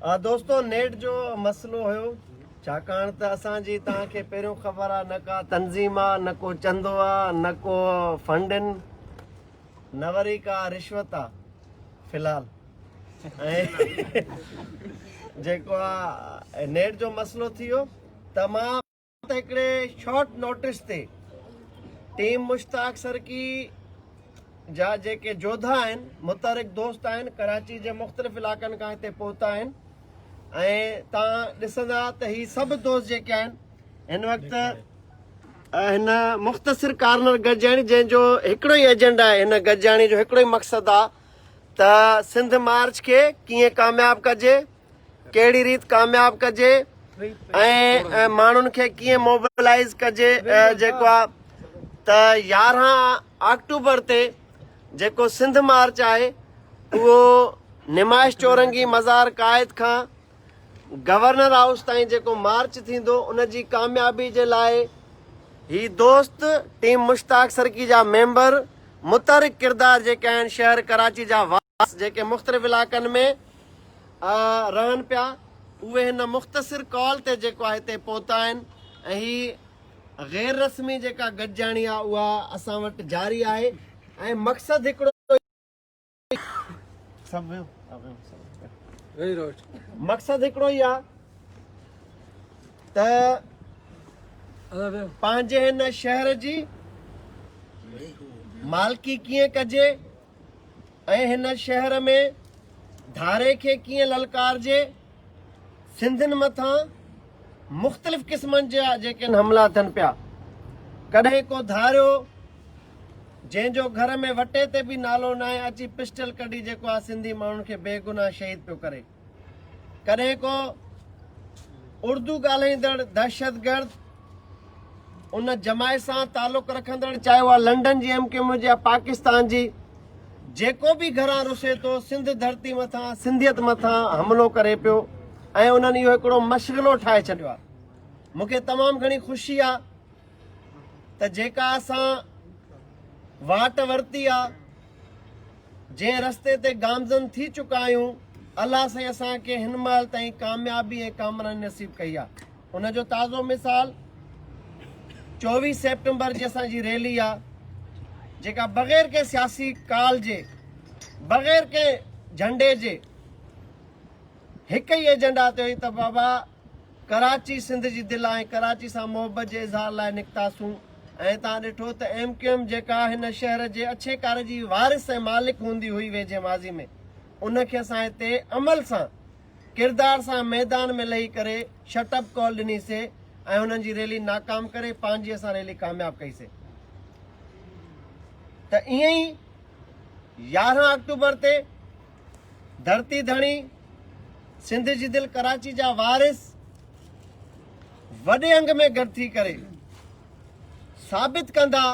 دوستو نيٽ جو مسئلو هيو ڇاڪاڻ ته اسان جي توهان کي پهريون خبر آ نه ڪا تنظيم آ نه ڪو چندو آ نه ڪو فنڊ نه وري ڪا رشوت آ في الحال ۽ جيڪو آ نيٽ جو مسئلو ٿي ويو ته مان ته هڪڙي شارٽ نوٽس تي ٽيم مشتاق سرڪي جا جيڪي جوڌا آهن متحرڪ دوست آهن ڪراچي جي مختلف علائقن کان هتي پهتا آهن ۽ تان ڏسندا ته هي سڀ دوست جيڪي آهن هن وقت هن مختصر ڪارنر گڏجاڻي جنهن جو هڪڙو ئي ايجنڊا آهي هن گڏجاڻي جو هڪڙو ئي مقصد آهي ته سنڌ مارچ کي ڪيئن ڪامياب ڪجي ڪهڙي ريت ڪامياب ڪجي ۽ ماڻهن کي ڪيئن موبلائيز ڪجي جيڪو آ ته 11 آڪٽوبر تي جيڪو سنڌ مارچ آهي اهو نمائش چورنگي مزار قائد کان گورنر هائوس تائين جيڪو مارچ ٿيندو ان جي ڪاميابي جي لاء هي دوست ٽيم مشتاق سرڪي جا ميمبر متحرڪ ڪردار جيڪي آهن شهر ڪراچي جا جيڪي مختلف علائقن ۾ رهن پيا اهي هن مختصر ڪال تي جيڪو آهي هتي پهتا آهن ۽ هي غير رسمي جيڪا گڏجاڻي آهي اها اسان وٽ جاري آهي ۽ مقصد هڪڙو مقصد هڪڙو ئي آهي ته پنهنجي هن شهر جي مالڪي ڪيئن ڪجي ۽ هن شهر ۾ ڌاري کي ڪيئن للڪارجي، سنڌين مٿان مختلف قسمن جا جيڪي حملا ٿين پيا، ڪڏهن ڪو ڌاريو جنهن جو گهر ۾ وٽي تي به نالو ناهي اچي پسٽل ڪڍي جيڪو آ سنڌي ماڻهن کي بيگناهه شهيد پيو ڪري. ڪڏهن ڪو اردو ڳالهائيندڙ دهشتگرد ان جماعت سان تعلق رکندڙ چاهي اها لنڊن جي ايم ڪيو ايم هجي يا پاڪستان جي جيڪو به گهران رسي ٿو سنڌ ڌرتي مٿان سنڌيت مٿان حملو ڪري پيو ۽ انهن اهو هڪڙو مشغلو ٺاهي ڇڏيو آهي مونکي تمام گهڻي خوشي آهي ته جيڪا اسان واٽ ورتي آ جنهن رستي تي گامزن ٿي چڪا آهيون الله سائين اسان کي هن مهل تائين ڪاميابي ۽ ڪامراني نصيب ڪئي آ ان جو تازو مثال 24 سيپٽمبر جي اسان جي ريلي آ جيڪا بغير ڪنهن سياسي ڪال جي بغير ڪنهن جهنڊي جي هڪ ئي ايجنڊا تي هئي ته بابا ڪراچي سنڌ جي دل آهي ڪراچي سان محبت جي اظهار لاء نڪتاسون ۽ توهان ڏٺو ته ايم ڪيو ايم جيڪا هن شهر جي اڇي ڪاري جي وارث ۽ مالڪ هوندي هئي ويجهي ماضي ۾ ان کي اسان هتي عمل سان ڪردار سان ميدان ۾ لهي ڪري شٽ اپ ڪال ڏني سي ۽ انهن جي ريلي ناڪام ڪري پنهنجي اسان ريلي ڪامياب ڪئي سي ته ائين ئي 11 آڪٽوبر تي ڌرتي ڌڻي، سنڌ جي دل ڪراچي جا وارث وڏي انگ ۾ گڏ ٿي ڪري ثابت ڪندا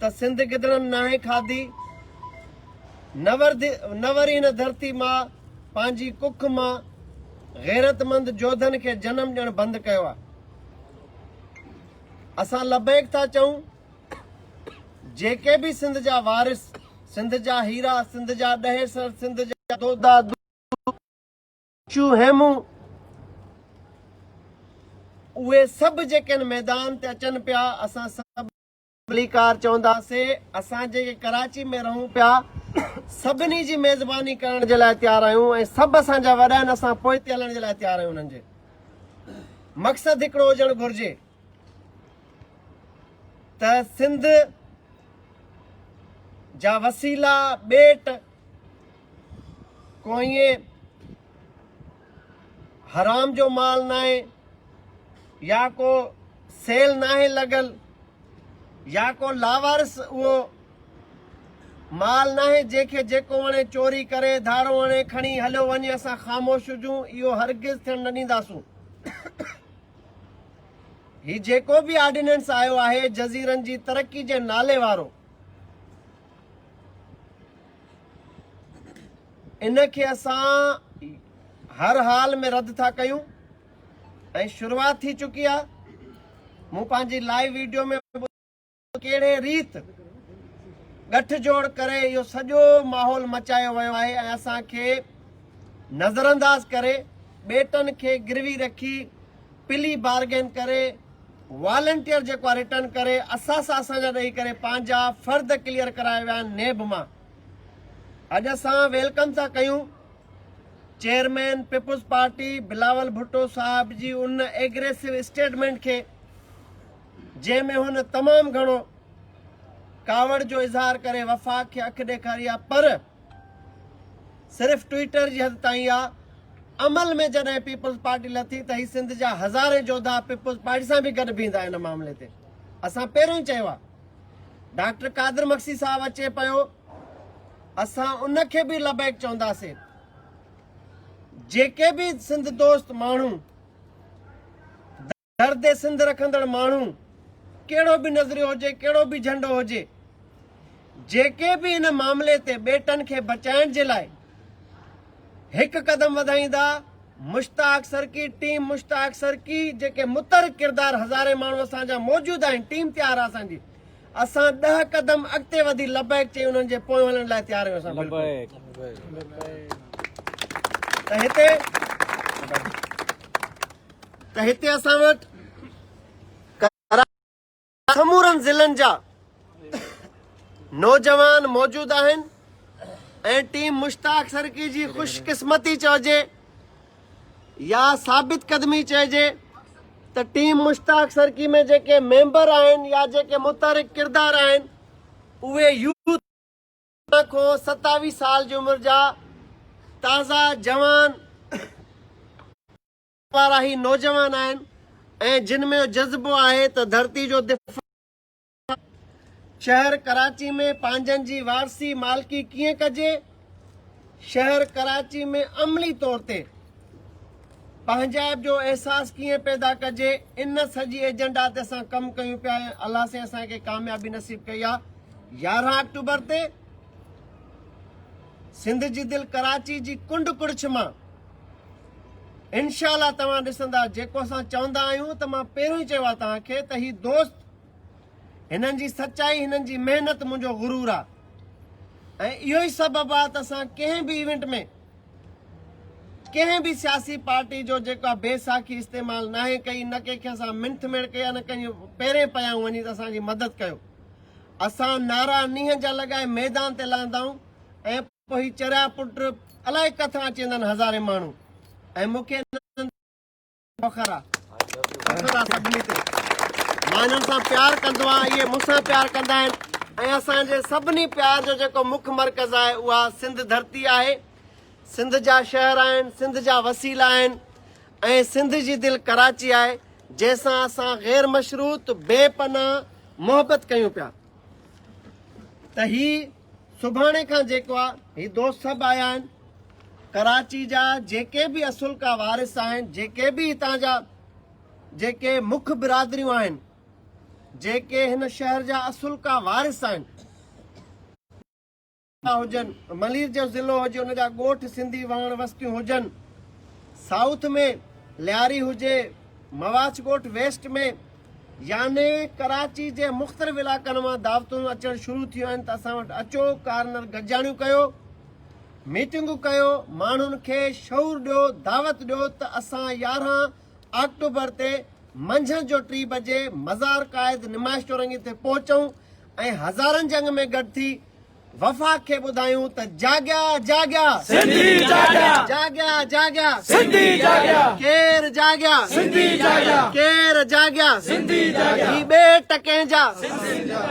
ته سنڌ گدڙن ناهي کاڌي نه وري هن ڌرتي مان پنهنجي ڪک مان غيرتمند جوڌن کي جنم ڏيڻ بند ڪيو آهي. اسان لبيڪ ٿا چئون. جيڪي به سنڌ جا وارث، سنڌ جا هيرا، سنڌ جا ڏهيسر، سنڌ جا دودا، دوشو، هيمون، اهي سڀ جيڪي هن ميدان تي اچن پيا، اسان سڀ ڀليڪار چونداسي. اسان جيڪي ڪراچي ۾ رهون پيا، سڀني جي ميزباني ڪرڻ جي لاء تيار آهيون ۽ سڀ اسان جا وڏا آهن، اسان پوئتي هلڻ جي لاء تيار آهيون. انهن جي مقصد هڪڙو هجڻ گهرجي. ته سنڌ جا وسيلا ٻيٽ ڪو ائين حرام جو مال ناهي يا ڪو سيل ناهي لڳل يا ڪو لاوارث اهو مال ناهي جنهن کي جيڪو وڻي چوري ڪري ڌاڙو هڻي کڻي هليو وڃي اسان خاموش هجون اهو هرگز ٿيڻ نه ڏينداسون. هي جيڪو به آرڊيننس آيو آهي جزيرن جي ترقي جي نالي وارو ان کي اسان هر حال ۾ رد ٿا ڪيون ۽ شروعات ٿي چڪي آهي مون پنهنجي لائيو ويڊيو ۾ ڪهڙي ريت ڳٺ جوڙ ڪري اهو سڄو ماحول مچايو ويو آهي ۽ اسان کي نظرانداز ڪري ٻيٽن کي گروي رکي پلي بارگين ڪري والنٽيئر جيڪو آهي ريٽرن ڪري اثاثا اسان جا ڏئي ڪري پنهنجا فرد ڪليئر ڪرايا ويا آهن نيب مان. اڄ اسان welcome ٿا ڪيون chairman peoples party Bilawal Bhutto صاحب جي ان ايگريسو اسٽيٽمينٽ کي جنهن ۾ هن تمام گهڻو ڪاوڙ جو اظهار ڪري وفاق کي اک ڏيکاري آهي پر صرف ٽوئيٽر جي حد تائين آ، عمل ۾ جڏهن پيپلز پارٽي لٿي ته هي سنڌ جا هزارين جوڌا پيپلز پارٽي سان به گڏ بيهندا ان معاملي تي اسان پهريون ئي چيو آ ڊاڪٽر قادر مگسي صاحب اچي پيو اسان ان کي به لبيڪ چونداسين جيڪي به سنڌ دوست ماڻهو درد سنڌ رکندڙ ماڻهو ڪهڙو به نظريو هجي ڪهڙو به جهنڊو هجي جيڪي به ان معاملي تي ٻيٽن کي بچائڻ جي لاء هڪ قدم وڌائيندا مشتاق سرڪي ٽيم مشتاق سرڪي جيڪي متحرڪ ڪردار هزارين ماڻهو اسان جا موجود آهن ٽيم تيار آهي اسان جي اسان 10 قدم اڳتي وڌي لبيڪ چئي انهن جي پويان هلڻ لاء تيار آهيون اسان بلڪل ته هتي ته هتي اسان وٽ سمورن ضلعن جا نوجوان موجود آهن ۽ ٽيم مشتاق سرڪي جي خوش قسمتي چئجي يا ثابت قدمي چئجي ته ٽيم مشتاق سرڪي ۾ جيڪي ميمبر آهن يا جيڪي متحرڪ ڪردار آهن اهي يوٿ کان 27 سال جي عمر جا تازا جوان وارا هي نوجوان آهن ۽ جن ۾ جذبو آهي ته ڌرتي جو دفاع شهر ڪراچي ۾ پنهنجن جي وارثي مالڪي ڪيئن ڪجي، شهر ڪراچي ۾ عملي طور تي پنهنجائپ جو احساس ڪيئن پيدا ڪجي، ان سڄي ايجنڊا تي اسان ڪم ڪيون پيا ۽ الله سائين اسان کي ڪاميابي نصيب ڪئي آهي. 11 آڪٽوبر تي سنڌ جي دل ڪراچي جي ڪنڊ ڪڙڇ مان انشاء الله توهان ڏسندا جيڪو اسان چوندا آهيون ته مان پهريون ئي چيو آهي توهان کي ته هي دوست هنن جي سچائي هنن جي محنت منهنجو غرور آهي ۽ اهو ئي سبب آهي ته اسان ڪنهن به ايونٽ ۾ ڪنهن به سياسي پارٽي جو جيڪو آهي بي ساکي استعمال ناهي ڪئي نه ڪنهن کي اسان منٿ ميڙ ڪئي آهي نه ڪنهن جي پيرين پيا آهيون وڃي ته اسان جي مدد ڪيو اسان نعرا نينهن جا لڳائي ميدان تي لهندا آهيون ۽ پوء هي چريا پٽ الائي ڪٿان اچي ويندا آهن هزارين ماڻهو ۽ مون کي انهن تي فخر آ فخر آ سڀني تي مان انهن سان پيار ڪندو آهيان اهي مون سان پيار ڪندا آهن ۽ اسان جي سڀني پيار جو جيڪو مک مرڪز آهي اها سنڌ ڌرتي آهي سنڌ جا شهر آهن سنڌ جا وسيلا آهن ۽ سنڌ جي دل ڪراچي آهي جنهن سان اسان غير مشروط بي پناهه محبت ڪيون پيا ته هي سڀاڻي کان جيڪو آ هي دوست سڀ آيا آهن ڪراچي جا جيڪي به اصل ڪا وارث آهن جيڪي به هتان جا جيڪي مک برادريون آهن جيڪي هن شهر جا اصل ڪا وارث آهن هجن ملير جو ضلعو هجي ان جا ڳوٺ سنڌي واهڻ وستيون هجن سائوٿ ۾ لياري هجي مواڇ ڳوٺ ويسٽ ۾ يعني ڪراچي جي مختلف علائقن مان دعوتون اچڻ شروع ٿيون آهن ته اسان وٽ اچو، ڪارنر گڏجاڻيون ڪيو، ميٽنگون ڪيو، ماڻهن کي شعور ڏيو، دعوت ڏيو ته اسان 11 آڪٽوبر تي منجهند جو ٽي بجي مزار قائد نمائش چورنگي تي پهچون ۽ هزارن جي انگ ۾ گڏ ٿي وفاق کي ٻڌايون ته جاڳيا جاڳيا سنڌي جاڳيا جاڳيا جاڳيا سنڌي جاڳيا ڪير جاڳيا سنڌي جاڳيا ڪير جاڳيا سنڌي جاڳيا هي ٻيٽ ڪنهن جا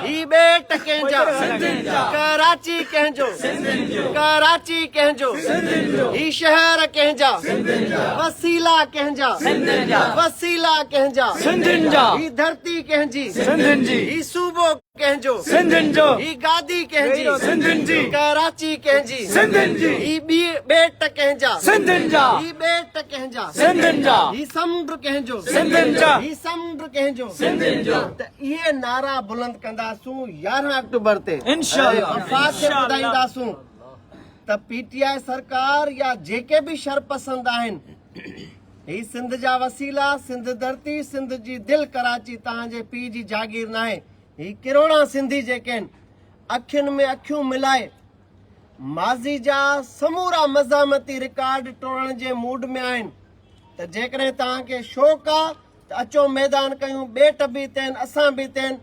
هي ٻيٽ ڪنهن جا سنڌين جا ڪراچي ڪنهن جو سنڌين جو ڪراچي ڪنهن جو سنڌين جو هي شهر ڪنهن جا سنڌين جا وسيلا ڪنهن جا سنڌين جا وسيلا ڪنهن جا سنڌين جا هي ڌرتي ڪنهن جي سنڌين جي هي صوبو ڪنهن جو؟ سنڌين جو. هي گادي ڪنهن جي؟ سنڌين جي. ڪراچي ڪنهن جي؟ سنڌين جي. هي ٻيٽ ڪنهن جا؟ سنڌين جا. هي ٻيٽ ڪنهن جا؟ سنڌين جا. هي سمنڊ ڪنهن جو؟ سنڌين جا. هي سمنڊ ڪنهن جو؟ سنڌين جو. ته اهي نعرا بلند ڪنداسون 11 آڪٽوبر تي. انشاء الله. وفاق کي ٻڌائينداسون ته پي ٽي آء سرڪار يا جيڪي به شرپسند آهن هي سنڌ جا وسيلا، سنڌ ڌرتي، سنڌ جي دل ڪراچي توهان جي پيء جي جاگير ناهي. هي ڪروڙان سنڌي جيڪي آهن اکين ۾ اکيون ملائي ماضي جا سمورا مزاحمتي رڪارڊ ٽوڙڻ جي موڊ ۾ آهن ته جيڪڏهن توهان کي شوق آ ته اچو ميدان ڪيون ٻيٽ به تين اسان به تين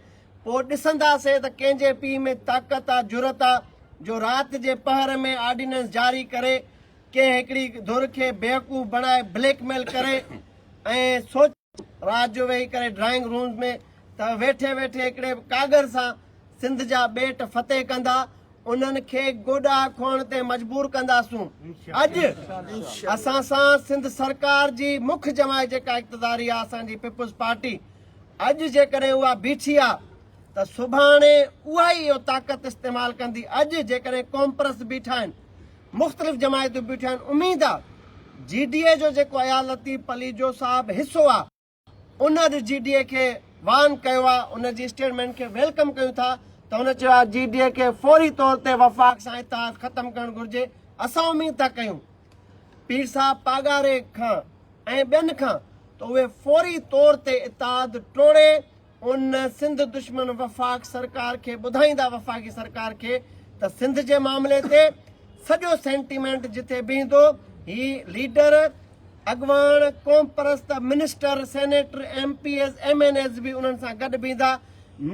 پوء ڏسنداسين ته ڪنهن جي پيء ۾ طاقت آ جرئت آ جو رات جي پهر ۾ آرڊيننس جاري ڪري ڪنهن هڪڙي ڌر کي بيوقوف بڻائي بليڪ ميل ڪري ۽ سوچ رات جو ويهي ڪري ڊرائنگ رومز ۾ ته ويٺي ويٺي هڪڙي ڪاڳر سان سنڌ جا ٻيٽ فتح ڪندا، انهن کي گوڏا کوهڻ تي مجبور ڪنداسون. اڄ اسان سان سنڌ سرڪار جي مک جماعت جيڪا اقتداري آ اسان جي پيپلز پارٽي اڄ جيڪڏهن اها بيٺي آ ته سڀاڻي اها ئي اهو طاقت استعمال ڪندي. اڄ جيڪڏهن قومپرست بيٺا آهن، مختلف جماعتون بيٺيون آهن، اميد آ جي ڊي اي جو جيڪو اياز لطيف پليجو صاحب حصو آ ان اڄ جي ڊي اي کي وارن ڪيو آ ان جي اسٽيٽمينٽ کي welcome ڪيون ٿا ته هن چيو آ جي ڊي اي کي فوري طور تي وفاق سان اتحاد ختم ڪرڻ گهرجي اسان اميد ٿا ڪيون پير صاحب پاڳاري کان ۽ ٻين کان ته اهي فوري طور تي اتحاد ٽوڙي ان سنڌ دشمن وفاق سرڪار کي ٻڌائيندا وفاقي سرڪار کي ته سنڌ جي معاملي تي سڄو سينٽيمينٽ جتي بيهندو هي ليڊر اڳواڻ قوم پرست minister senator M P As M N As به انهن سان گڏ بيهندا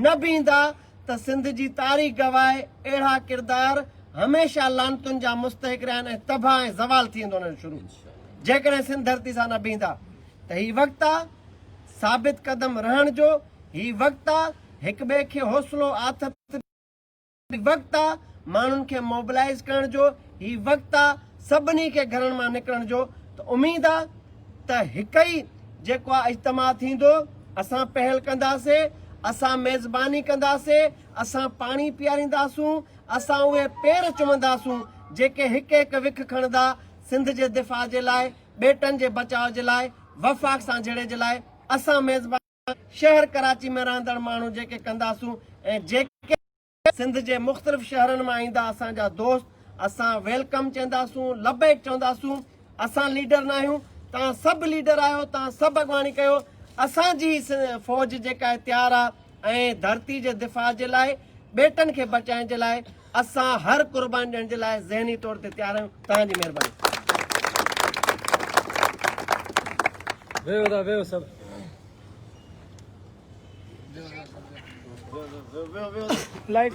نه بيهندا ته سنڌ جي تاريخ گواهه اهڙا ڪردار هميشه لعنتن جا مستحق رهيا آهن ۽ تباهه ۽ زوال ٿي ويندو انهن جو شروع جيڪڏهن سنڌ ڌرتي سان نه بيهندا ته هي وقت آ ثابت قدم رهڻ جو هي وقت آ، هڪٻئي کي حوصلو آٿت هي وقت آ، ماڻهن کي موبلائيز ڪرڻ جو هي وقت آ، سڀني کي گهرن مان نڪرڻ جو ته اميد آ ته هڪ ئي جيڪو آ اجتماع ٿيندو، اسان پهل ڪنداسي، اسان ميزباني ڪنداسي، اسان پاڻي پيارينداسون، اسان اهي پير چمنداسون جيڪي هڪ هڪ وک کڻندا سنڌ جي دفاع جي لاء ٻيٽن جي بچاء جي لاء وفاق سان جهيڙي جي لاء اسان ميزبان شهر ڪراچي ۾ رهندڙ ماڻهو جيڪي ڪنداسون ۽ جيڪي سنڌ جي مختلف شهرن مان ايندا اسان جا دوست اسان welcome چونداسون لبيڪ چونداسون اسان ليڊر ناهيون توهان سڀ ليڊر آهيو توهان سڀ اڳواڻي ڪيو اسان جي فوج جيڪا تيار آ ۽ ڌرتي جي دفاع جي لاء ٻيٽن کي بچائڻ جي لاء اسان هر قرباني ڏيڻ جي لاء ذهني طور تي تيار آهيون توهان جي مهرباني. ويهو ادا ويهو سڀ. لائيٽ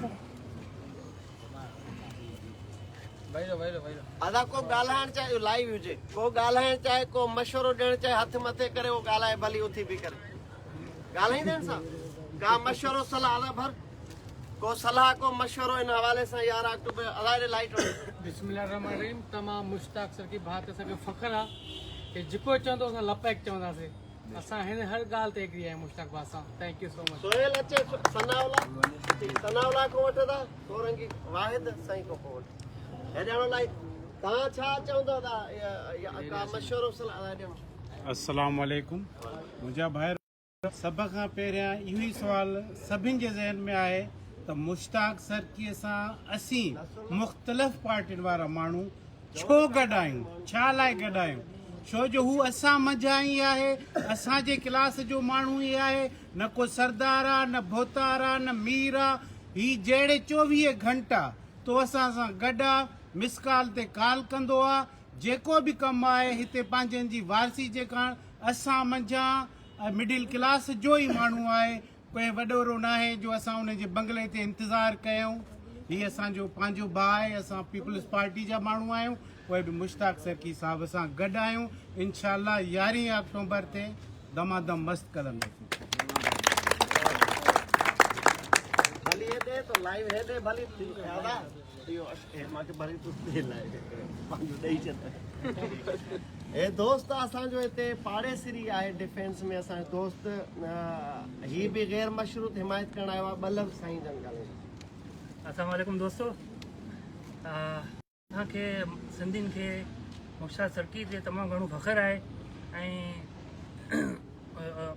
ادا ڪو ڳالهائڻ چاهي اهو لائيو هجي ڪو ڳالهائڻ چاهي ڪو مشورو ڏيڻ چاهي هٿ مٿي ڪري اهو ڳالهائي ڀلي اٿي بيهي ڪري ڳالهائيندا آهن سان ڪا مشورو صلاح ادا ڀر ڪو صلاح ڪو مشورو ان حوالي سان 11 آڪٽوبر ادا هيڏي لائيٽ وڃي. بسم الله الرحمٰن الرحيم تمام مشتاق سرڪي ڀاء تي اسان کي فخر آ ڪي جيڪو چوندو اسان لپيڪ چونداسي اسان هن هر ڳالهه تي ايگري آهيون مشتاق ڀاء سان thank you سو مچ. سهيل اچي ثناء الله ثناء الله کان وٺندا سورنگي واحد سائين کان پوء وٺ هيڏي آڻو لائيٽ تان ڇا چوندو ادا ڪا مشورو صلاح ادا هيڏي آڻو. السلام عليڪم منهنجا ڀائر. سڀ کان پهريان اهو ئي سوال سڀن جي ذهن ۾ آهي ته مشتاق سرڪيء سان اسين مختلف پارٽين وارا ماڻهو ڇو گڏ آهيون، ڇا لاء گڏ آهيون؟ ڇو جو هو اسان منجهان ئي آهي، اسان جي ڪلاس جو ماڻهو ئي آهي، نه ڪو سردار آ، نه ڀوتار آ، نه مير آ، هي جهڙي 24 گهنٽا تو اسان سان گڏ آ، مس ڪال تي ڪال ڪندو آ، جيڪو به ڪم آهي هتي پنهنجن جي وارثي جي ڪاڻ اسان منجهان ۽ مڊل ڪلاس جو ئي ماڻهو آهي، ڪوئي وڏورو ناهي جو اسان ان جي بنگلي تي انتظار ڪيون، هي اسان جو پنهنجو ڀاء آهي، اسان پيپلز پارٽي جا ماڻهو آهيون، پوء به مشتاق سرڪي صاحب سان گڏ آهيون، انشاء الله يارهين آڪٽومبر تي دمادم مست ڪلنداسين. ڀلي هيڏي تو لائيو هيڏي ڀلي دادا اهو مانکي ڀلي تو لائيو پنهنجو ڏئي ڇڏ. هي دوست اسان جو هتي پاڙيسري آهي ڊفينس ۾ اسان جو دوست هي به غير مشروط حمايت ڪرڻ آيو آهي ٻه لفظ سائين جن ڳالهائيندا. السلام عليڪم دوستو اسان کي سنڌين کي مشتاق سرڪي تي تمام گهڻو فخر آهي ۽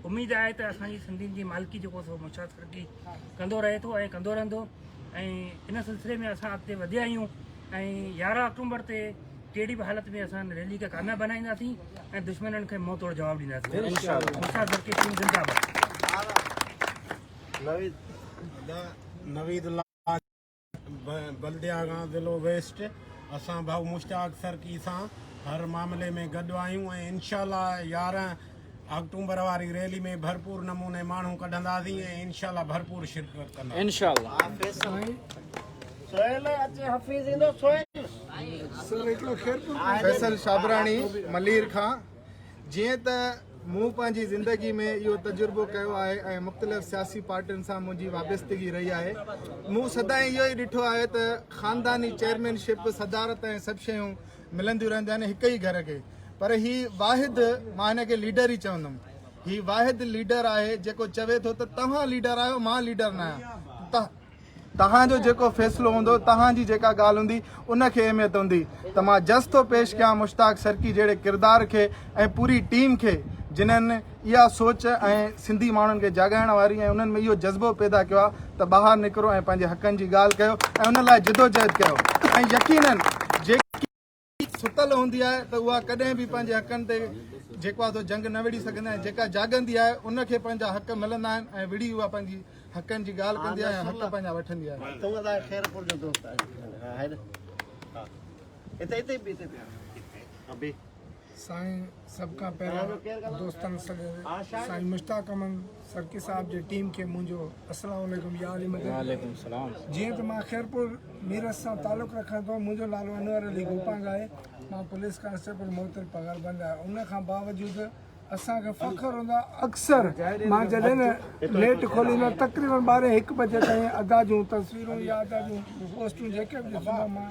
اميد آهي ته اسان جي سنڌين جي مالڪي جيڪو سو مشتاق سرڪي ڪندو رهي ٿو ۽ ڪندو رهندو ۽ ان سلسلي ۾ اسان اڳتي وڌيا آهيون ۽ 11 آڪٽومبر تي ڪهڙي به حالت ۾ اسان ريلي کي ڪامياب بنائينداسين ۽ دشمنن کي منهن توڙ جواب ڏينداسين. مشتاق زرڪي ٽيم زنده آباد. نويد نويد الله بلديا کان ضلعو ويسٽ اسان ڀائو مشتاق سرڪي سان هر معاملي ۾ گڏ آهيون ۽ انشاء الله 11 آڪٽومبر واري ريلي ۾ ڀرپور نموني ماڻهو ڪڍنداسين ۽ انشاء الله ڀرپور شرڪت ڪنداسين. انشاء الله. سهيل اچي حفيظ ايندو سهيل. فيصل شابراڻي ملير کان جيئن ته مون پنهنجي زندگي ۾ اهو تجربو ڪيو آهي ۽ مختلف سياسي پارٽين سان منهنجي وابستگي رهي آهي مون سدائين اهو ئي ڏٺو آهي ته خانداني چيئرمين شپ صدارت ۽ سڀ شيون ملنديون رهنديون آهن هڪ ئي گهر کي پر هي واحد مان هن کي ليڊر ئي چوندم هي واحد ليڊر آهي جيڪو چوي ٿو ته توهان ليڊر آهيو مان ليڊر نه آهيان ته توهان جو جيڪو فيصلو هوندو، توهان جي جيڪا ڳالهه هوندي، ان کي اهميت هوندي ته مان جس ٿو پيش ڪيان مشتاق سرڪي جهڙي ڪردار کي ۽ پوري ٽيم کي جنھن اها سوچ ۽ سنڌي ماڻهن کي جاڳائڻ واري ۽ انهن ۾ اهو جذبو پيدا ڪيو آهي ته ٻاهر نڪرو ۽ پنهنجي حقن جي ڳالهه ڪيو ۽ ان لاء جدوجهد ڪيو ۽ يقينن جيڪي ستل هوندي آهي ته اها ڪڏهن به پنهنجي حقن تي جيڪو آهي سو جنگ نه وڙهي سگهندي آهي جيڪا جاڳندي آهي ان کي پنهنجا حق ملندا آهن ۽ وڙهي اها پنهنجي حقن جي ڳالهه ڪندي آهي ۽ حق پنهنجا وٺندي آهي. تون ادا خيرپور جو دوست آهين ها هيڏ ها هتي هتي بي هتي بي ها بي. سائين سڀ کان پهريان دوستن سائين مشتاق احمد سرڪي صاحب جي ٽيم کي منهنجو السلام عليڪم يا علي مدد. وعليڪم السلام. جيئن ته مان خيرپور ميرس سان تعلق رکان ٿو منهنجو نالو انور علي گوپانگ آهي مان پوليس ڪانسٽيبل محتر پگهار بند آهيان ان کان باوجود اسان کي فخر هوندو آهي اڪثر مان جڏهن نيٽ کوليندو آهيان تقريبن ٻارهين هڪ بجي تائين ادا جون تصويرون يا ادا جون پوسٽون جيڪي به ڏسندو آهيان مان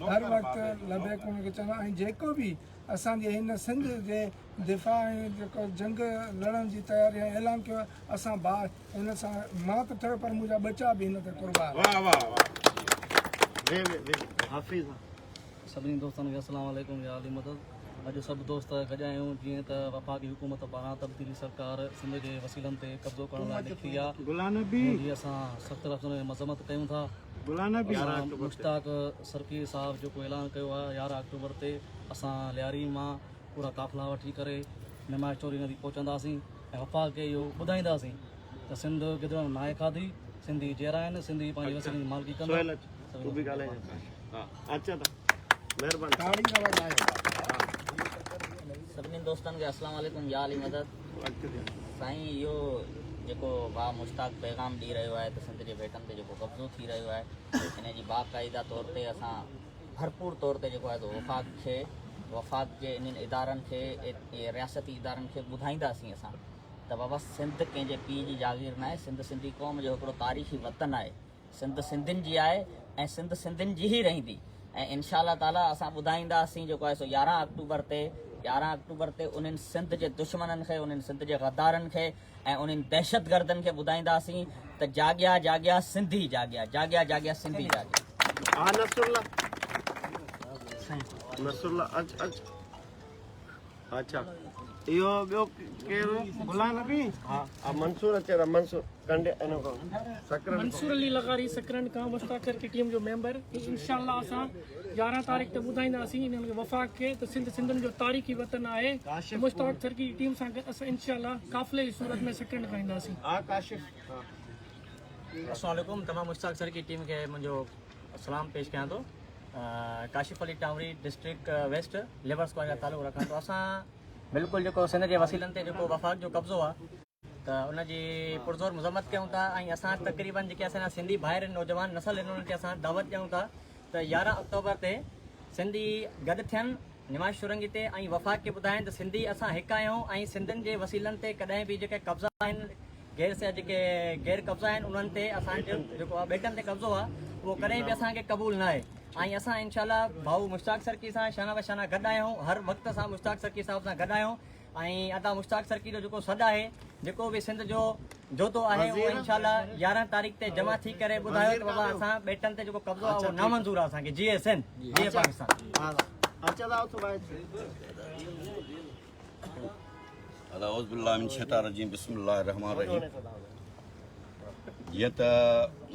هر وقت لبيڪ ان کي چوندو آهيان ۽ جيڪو به اسان جي هن سنڌ جي دفاع ۽ جيڪو جنگ لڙڻ جي تياري ۽ اعلان ڪيو آهي اسان با هن سان مان ته ٺهيو پر منهنجا ٻچا به هن تي قربان. واه واه واه. V V V Hafeez. سڀني دوستن کي السلام عليڪم يا علي مدد اڄ سڀ دوست گڏيا آهيون جيئن ته وفاقي حڪومت پاران تبديلي سرڪار سنڌ جي وسيلن تي قبضو ڪرڻ لاء نڪتي آ جنهن جي اسان سخت لفظن ۾ مذمت ڪيون ٿا اسان مشتاق سرڪي صاحب جيڪو اعلان ڪيو آهي 11 آڪٽوبر تي اسان لياري مان پورا قافلا وٺي ڪري نمائش چوري ندي پهچنداسين ۽ وفاق کي اهو ٻڌائينداسين ته سنڌ گدڙن ناهي کاڌي، سنڌي جيئرا آهن، سنڌي پنهنجي وسيلن جي مالڪي ڪندا. سهيل اچ تون به ڳالهائجان ها اچ ادا مهرباني. سڀني دوستن کي اسلام عليڪم يا علي مدد. سائين اهو جيڪو ڀاء مشتاق پيغام ڏئي رهيو آهي ته سنڌ جي ڀيٽن تي جيڪو قبضو ٿي رهيو آهي ان جي باقاعده طور تي اسان ڀرپور طور تي جيڪو آهي سو وفاق کي وفاق جي انهن ادارن کي رياستي ادارن کي ٻڌائينداسين اسان ته بابا سنڌ ڪنهن جي پيء جي جاگير ناهي سنڌ سنڌي قوم جو هڪڙو تاريخي وطن آهي سنڌ سنڌين جي آهي ۽ سنڌ سنڌين جي ئي رهندي ۽ انشاء الله تعالي اسان ٻڌائينداسين جيڪو آهي سو 11 آڪٽوبر تي 11 آڪٽوبر تي انهن سنڌ جي دشمنن کي انهن سنڌ جي غدارن کي ۽ انهن دهشتگردن کي ٻڌائينداسين ته جاڳيا جاڳيا سنڌي جاڳيا جاڳيا جاڳيا سنڌي جاڳيا. ها نصرالله نصرالله اچ اچ اچا اهو ٻيو ڪير غلام نبي ها ها منصور اچي را منصور ڪنڊي ان کان سڪرنڊ منصور علي لغاري سڪرنڊ کان مشتاق سرڪي ٽيم جو ميمبر انشاء الله اسان 11 تاريخ تي ٻڌائينداسين انهن کي وفاق کي ته سنڌ سنڌين جو تاريخي وطن آهي ته مشتاق سرڪي جي ٽيم سان گڏ اسان انشاء الله قافلي جي صورت ۾ سڪرنڊ کان اينداسين. ها ڪاشف ها. السلام عليڪم تمام مشتاق سرڪي ٽيم کي منهنجو سلام پيش ڪيان ٿو Kashif Ali Tanwari district west labour square کان تعلق رکان ٿو اسان بلڪل جيڪو سنڌ جي وسيلن تي جيڪو وفاق جو قبضو آهي ته ان جي پرزور مذمت ڪيون ٿا ۽ اسان تقريبن جيڪي اسان جا سنڌي ڀائر نوجوان نسل آهن انهن کي اسان دعوت ڏيون ٿا ته 11 آڪٽوبر تي سنڌي گڏ ٿين نمائش سرنگي تي ۽ وفاق کي ٻڌائين ته سنڌي اسان هڪ آهيون ۽ سنڌين جي وسيلن تي ڪڏهن به جيڪي قبضا آهن غير سيا جيڪي غير قبضا آهن انهن تي اسان جو جيڪو آهي ٻيٽن تي قبضو آهي اهو ڪڏهن به اسان کي قبول نه آهي ۽ اسان انشاء الله ڀائو مشتاق سرڪي سان شانه بشانه گڏ آهيون هر وقت اسان مشتاق سرڪي صاحب سان گڏ آهيون ۽ ادا مشتاق سرڪي جو جيڪو سڏ آهي جيڪو به سنڌ جو جوڌو آهي اهو انشاء الله 11 تاريخ تي جمع ٿي ڪري ٻڌايو ته بابا اسان ٻيٽن تي جيڪو قبضو آهي اهو نامنظور آهي اسان کي جيئي سنڌ جيئي پاڪستان. اعوذ بالله من الشيطان الرجيم بسم الله الرحمن الرحيم جيئن ته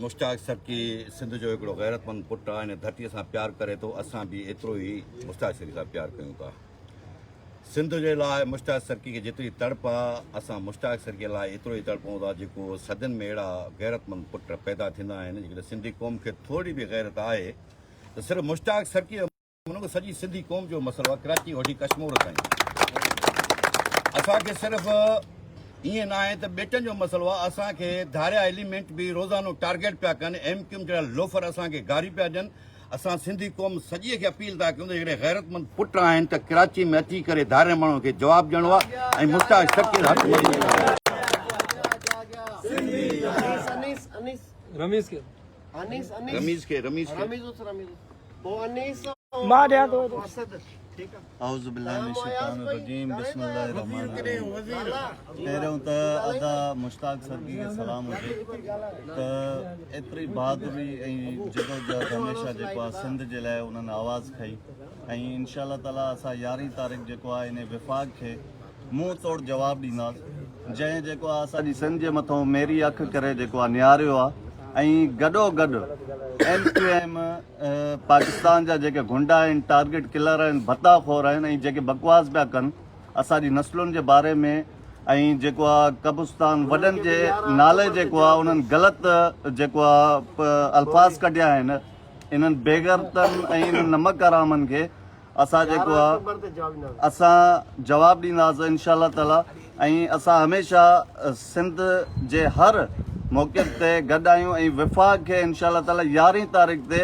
مشتاق سرڪي سنڌ جو هڪڙو غيرتمند پٽ آهي هن ڌرتي سان پيار ڪري ٿو اسان به ايترو ئي مشتاق سرڪي سان پيار ڪيون ٿا. سنڌ جي لاء مشتاق سرڪي کي جيتري تڙپ آ اسان مشتاق سرڪي لاء ايترو ئي تڙپون ٿا جيڪو صدين ۾ اهڙا غيرتمند پٽ پيدا ٿيندا آهن جيڪڏهن سنڌي قوم کي ٿوري به غيرت آهي ته صرف مشتاق سرڪي جو نه سڄي سنڌي قوم جو مسئلو آ ڪراچي وٺي ڪشمور تائين اسان کي صرف ائين ناهي ته ٻيٽن جو مسئلو آ اسان کي ڌاريا ايليمينٽ به روزانو ٽارگيٽ پيا ڪن ايم ڪيو ايم جهڙا لوفر اسان کي گاريون پيا ڏين اسان سنڌي قوم سڄي کي اپيل ٿا ڪيون ته جيڪڏهن غيرتمند پٽ آهن ته ڪراچي ۾ اچي ڪري ڌارين ماڻهن کي جواب ڏيڻو آهي ۽ مشتاق شڪيل هٿ مضبوط رميز کي رميز کي رميز کي مان ڏيان ٿو. اعوذ بالله من الشيطان الرجيم بسم الله الرحمن الرحيم پهريون ته ادا مشتاق سرڪي کي سلام هجي ته ايتري بهادري ۽ جدوجهد هميشه جيڪو آهي سنڌ جي لاء انهن آواز کئي ۽ انشاء الله تعالي اسان يارهين تاريخ جيڪو آهي ان وفاق کي منهن توڙ جواب ڏينداس جنهن جيڪو آ اسان جي سنڌ جي مٿئون ميري اک ڪري جيڪو آ نهاريو آ ۽ گڏو گڏ ايم ڪيو ايم پاڪستان جا جيڪي گهنڊا آهن ٽارگيٽ ڪلر آهن ڀتا خور آهن ۽ جيڪي بڪواس پيا ڪن اسان جي نسلن جي باري ۾ ۽ جيڪو آ قبرستان وڏن جي نالي جيڪو آ انهن غلط جيڪو آ الفاظ ڪڍيا آهن انهن بيغرتن ۽ انهن نمڪ حرامن کي اسان جيڪو آ اسان جواب ڏينداسين انشاء الله تعالي ۽ اسان هميشه سنڌ جي هر موقف تي گڏ آهيون ۽ وفاق کي انشاء الله تعالي يارهين تاريخ تي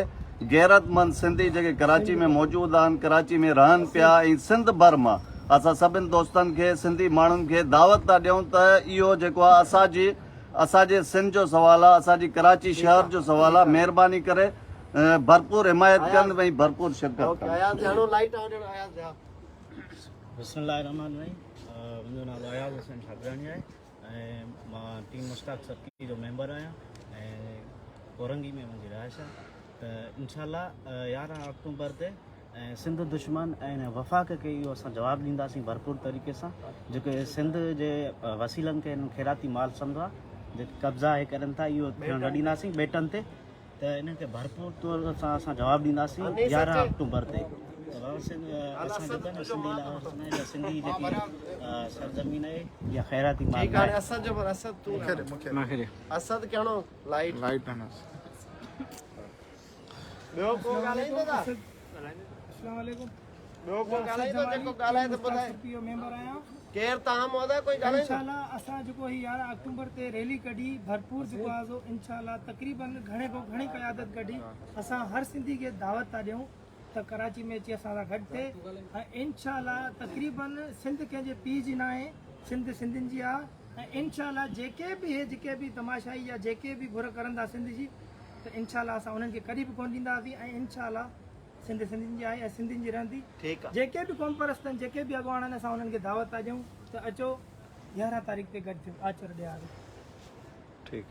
غيرتمند سنڌي جيڪي ڪراچي ۾ موجود آهن ڪراچي ۾ رهن پيا ۽ سنڌ ڀر مان اسان سڀن دوستن کي سنڌي ماڻهن کي دعوت ٿا ڏيون ته اهو جيڪو آ اسان جي اسان جي سنڌ جو سوال آ اسان جي ڪراچي شهر جو سوال آ مهرباني ڪري ڀرپور حمايت ڪن ۽ ڀرپور شرڪت ڪن. بسم الله الرحمٰن الرحيم منهنجو نالو اياز حسين ٺاڪراڻي آهي ۽ مان ٽيم مشتاق سرڪي جو ميمبر آهيان ۽ ڪورنگي ۾ منهنجي رهائش آهي ته انشاء الله 11 آڪٽوبر تي ۽ سنڌ دشمن ۽ وفاق کي اهو اسان جواب ڏينداسين ڀرپور طريقي سان جيڪي سنڌ جي وسيلن کي هنن خيراتي مال سمجهيو آهي جيڪي قبضا هي ڪرن ٿا اهو ٿيڻ نه ڏينداسين ٻيٽن تي ته انهن کي ڀرپور طور سان اسان جواب ڏينداسين 11 آڪٽوبر تي ته بابا سنڌ اسان جيڪو آهي نه سنڌي لاء آهي سنڌي جيڪي سرزمين آهي اها خيراتي مال ٺيڪ نه آهي آهي. اسد جو پر اسد تون اسد ڪهڙو لائٽ لائٽ هڻس. ٻيو ڪو ڳالهائيندو ته اسلام عليڪم ٻيو ڪو ڳالهائيندو جيڪو ڳالهائي ته ٻڌائي پي او ميمبر آهيان ڪير تان مودا ڪوئي ڳالهائيندو انشاء الله اسان جيڪو هي 11 آڪٽوبر تي ريلي ڪڍي ڀرپور جيڪو آهي سو انشاء الله تقريبن گهڻي کان گهڻي قيادت ڪڍي اسان هر سنڌي کي دعوت ٿا ڏيون ته ڪراچي ۾ اچي اسان سان گڏ ٿئي ۽ انشاء الله تقريبن سنڌ ڪنهن جي پيء جي ناهي سنڌ سنڌين جي آهي ۽ انشاء الله جيڪي به هي جيڪي به تماشائي يا جيڪي به گهر ڪرن ٿا سنڌ جي ته انشاء الله اسان انهن کي ڪڏهن به ڪونه ڏينداسين ۽ انشاء الله سنڌ سنڌين جي آهي ۽ سنڌين جي رهندي جيڪي به قومپرست آهن جيڪي به اڳواڻ آهن اسان انهن کي دعوت ٿا ڏيون ته اچو 11 تاريخ تي گڏ ٿيو آچر ڏهاڙي. ٺيڪ.